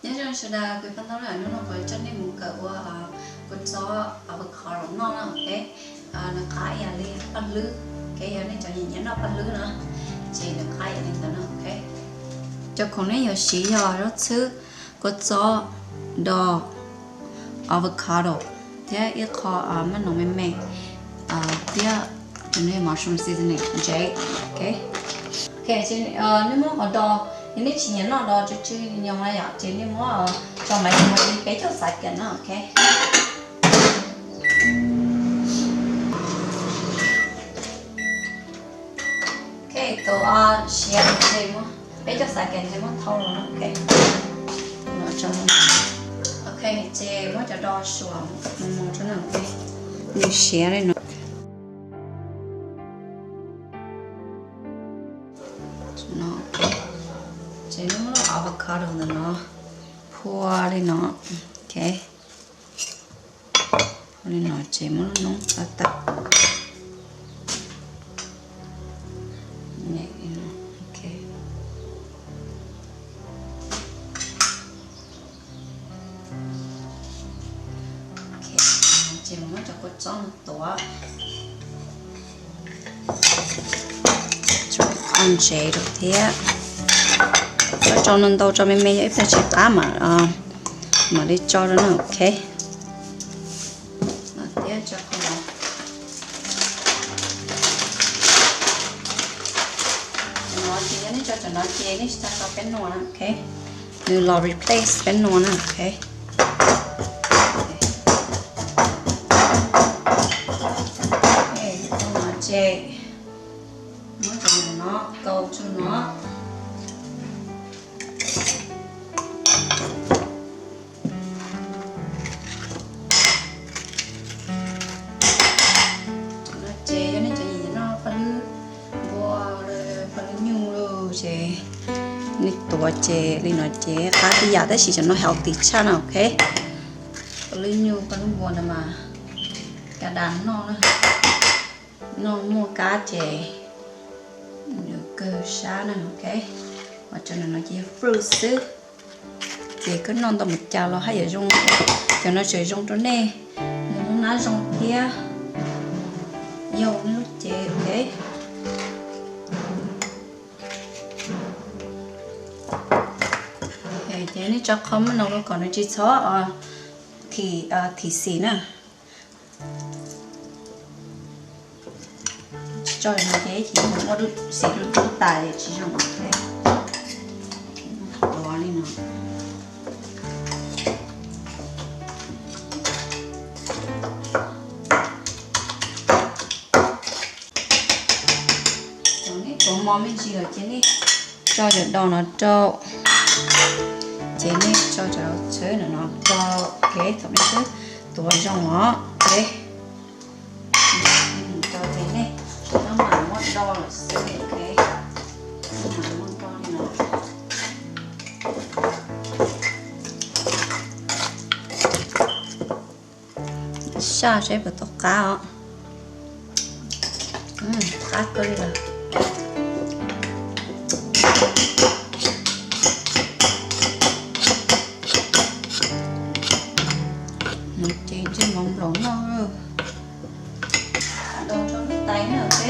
Nyob zoo sawv daws, kuv Paj Ntaub na, hnub no kuv coj nej mus kawm ua kua txob avocado noj na, ok. Nws qab ib yam li paj hlwb, ok, yog nej cov nyiam noj paj hlwb na, ces nws qab ib yam li ntawd na, ok. Cov khoom nej yuav siv yog zaub txhwb, kua txob, dos, avocado, thiab ib qho maj noom me me, thiab tus no mushroom seasoning ntsev, ok. Ok, nej muab qhov dos, yog nej tsis nyiam noj dos tsw tsw nyoos na yom, ces nej muab tso maiv li peb caug xav kiag na, ok. Ok, tus siav ces muab peb caug xav kiag ces muab thau los na, ok. Ok, ces muab cov dos suam mus rau na, ok. Nws siav li no. Ces muab avocado ntawm no phua li no, ok. Li no ces muab lub noob txav tawm. Ces muab cov kua txob no tuav, tso ntsev rau thiab. Tso ntau ntau, tso me me, yog ib pliag tsis qab mas mam li tso rau na, ok. Thiab tso no ces yog nej tso cov no ces nej tsis tau tso peb nua na, ok. Nws los replace peb nua na, ok. Ces muab cov no kaus tsua no. Ces yog nej cov nyiam noj paj hlwb npua, paj hlwb nyuj lawm ces nej tuav ces li no ces qab tib yam, tab sis cov no healthy tshaj na, ok. Paj hlwb nyuj paj hlwb npua ntawd mas kav das noj na, noj muaj kab ces nws kawg sab na, ok. Ho cov no ces yog fruit xwb, ces koj noj ntau mus cas los haj yam zoo. Cov no tseem zoo rau nej mus noj nab zoo thiab yau nej lub cev, ok. Ces nej tso qhov maj no rau kom nws tsis txhob thim xim na. Tsis tso no ces ib chim muaj xim dub dub tas ces tsis zoo, ok. Tuav li no. Thaum nej tuav mos me ntsis lawm ces nej tso cov dos no rau, ces nej tso cov txhwb no rau, ok. Thaum nej twb tuav zoo os, ok. Rau ces nej, no mas muab do lawm xwb, ok. No mas muab do li no. Saj seb puas tau qab os. Qab kawg li lawm. No ces ntsej mov nplaum noj, do tso lub tais na, ok.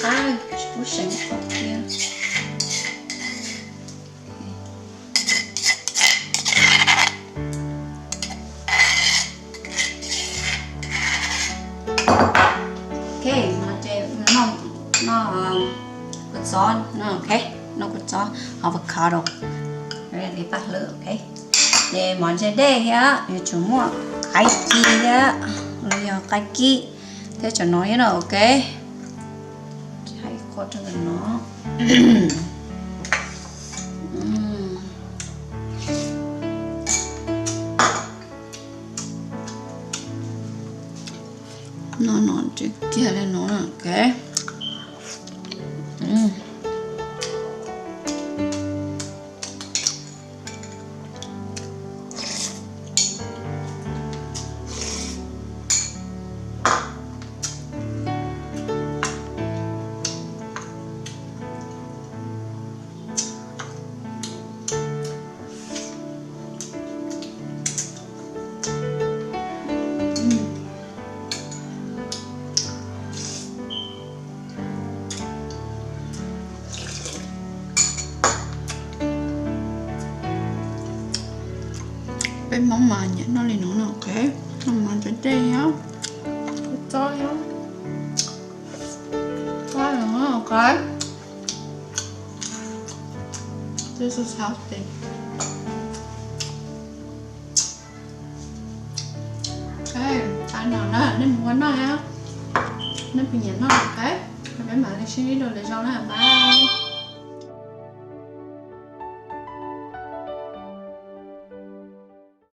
Qab tsis pub seev qhov tiag. Ok, no ces noj, noj kua txob, ok, noj kua txob avocado li paj hlwb, ok. Ces mov ntse dej thiab yuav tsum muaj qaib ci thiab, los yog qaib kib thiab cov no thiab na, ok. Hais qhua rau ntawm no. No no kiag li no, ok. Noj li no, ok. Noj mov cov dej os, txob os, txob os, ok. This is healthy. Ok, tas no na, nej mus ua noj na. Nej puas nyiam noj, ok. Peb mam li sib ntsib dua lwm zaus na, bye.